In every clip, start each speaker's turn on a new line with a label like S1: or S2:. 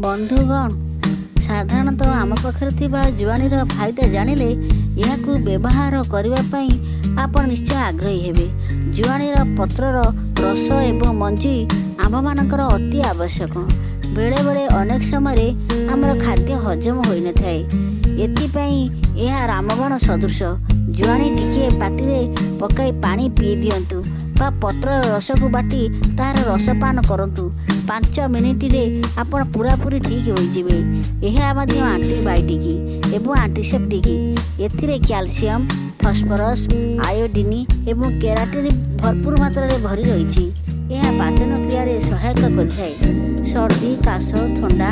S1: ବନ୍ଧୁଗଣ, ସାଧାରଣତଃ ଆମ ପାଖରେ ଥିବା ଜୁଆଣିର ଫାଇଦା ଜାଣିଲେ ଏହାକୁ ବ୍ୟବହାର କରିବା ପାଇଁ ଆପଣ ନିଶ୍ଚୟ ଆଗ୍ରହୀ ହେବେ। ଜୁଆଣିର ପତ୍ରର ରସ ଏବଂ ମଞ୍ଜି ଆମ୍ଭମାନଙ୍କର ଅତି ଆବଶ୍ୟକ। ବେଳେବେଳେ ଅନେକ ସମୟରେ ଆମର ଖାଦ୍ୟ ହଜମ ହୋଇନଥାଏ। ଏଥିପାଇଁ ଏହା ରାମବାଣ ସଦୃଶ। ଜୁଆଣି ଟିକିଏ ପାଟିରେ ପକାଇ ପାଣି ପିଇ ଦିଅନ୍ତୁ ବା ପତ୍ରର ରସକୁ ବାଟି ତାହାର ରସ ପାନ କରନ୍ତୁ। 5 ମିନିଟରେ ଆପଣ ପୁରାପୁରି ଠିକ୍ ହୋଇଯିବେ। ଏହା ମଧ୍ୟ ଆଣ୍ଟିବାୟୋଟିକ୍ ଏବଂ ଆଣ୍ଟିସେପ୍ଟିକ୍। ଏଥିରେ କ୍ୟାଲସିୟମ, ଫସ୍ଫରସ୍, ଆୟୋଡିନ୍ ଏବଂ କେରାଟିନ୍ ଭରପୁର ମାତ୍ରାରେ ଭରି ରହିଛି। ଏହା ପାଚନ କ୍ରିୟାରେ ସହାୟତା କରିଥାଏ। ସର୍ଦ୍ଦି, କାଶ, ଥଣ୍ଡା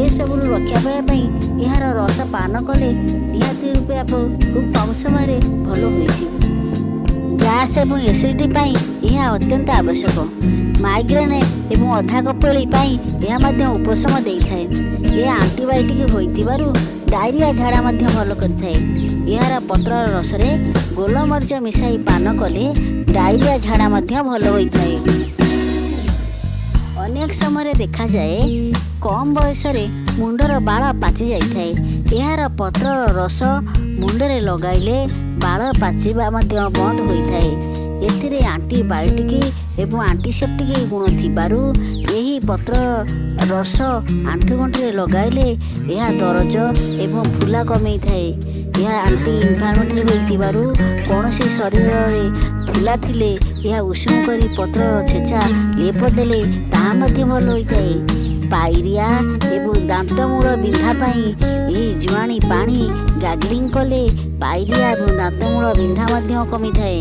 S1: ଏସବୁରୁ ରକ୍ଷା ପାଇବା ପାଇଁ ଏହାର ରସ ପାନ କଲେ ନିହାତି ରୂପେ ଆପଣ ଖୁବ୍ କମ୍ ସମୟରେ ଭଲ ହୋଇଯିବ। ଗ୍ୟାସ୍ ଏବଂ ଏସିଡ଼ିଟି ପାଇଁ ଏହା ଅତ୍ୟନ୍ତ ଆବଶ୍ୟକ। ମାଇଗ୍ରେନ୍ ଏବଂ ଅଧାକପଳି ପାଇଁ ଏହା ମଧ୍ୟ ଉପଶମ ଦେଇଥାଏ। ଏହା ଆଣ୍ଟିବାୟୋଟିକ୍ ହୋଇଥିବାରୁ ଡାଇରିଆ, ଝାଡ଼ା ମଧ୍ୟ ଭଲ କରିଥାଏ। ଏହାର ପତ୍ରର ରସରେ ଗୋଲମରିଚ ମିଶାଇ ପାନ କଲେ ଡାଇରିଆ, ଝାଡ଼ା ମଧ୍ୟ ଭଲ ହୋଇଥାଏ। ଅନେକ ସମୟରେ ଦେଖାଯାଏ, କମ୍ ବୟସରେ ମୁଣ୍ଡର ବାଳ ପାଚି ଯାଇଥାଏ। ଏହାର ପତ୍ରର ରସ ମୁଣ୍ଡରେ ଲଗାଇଲେ ବାଳ ପାଚିବା ମଧ୍ୟ ବନ୍ଦ ହୋଇଥାଏ। ଏଥିରେ ଆଣ୍ଟିବାୟୋଟିକ୍ ଏବଂ ଆଣ୍ଟିସେପ୍ଟିକ୍ ଗୁଣ ଥିବାରୁ ଏହି ପତ୍ର ରସ ଆଣ୍ଠୁଗଣ୍ଠିରେ ଲଗାଇଲେ ଏହା ଦରଜ ଏବଂ ଫୁଲା କମେଇଥାଏ। ଏହା ଆଣ୍ଟି ଇନଫ୍ଲାମେଟରୀ ହୋଇଥିବାରୁ କୌଣସି ଶରୀରରେ ଫୁଲା ଥିଲେ ଏହା ଉଷୁମ କରି ପତ୍ରର ଛେଚା ଲେପ ଦେଲେ ତାହା ମଧ୍ୟ ଭଲ ହୋଇଥାଏ। ପାଇରିଆ ଏବଂ ଦାନ୍ତମୂଳ ବିନ୍ଧା ପାଇଁ ଏହି ଜୁଆଣି ପାଣି ଗାର୍ଗଲିଂ କଲେ ପାଇରିଆ ଏବଂ ଦାନ୍ତମୂଳ ବିନ୍ଧା ମଧ୍ୟ କମିଥାଏ।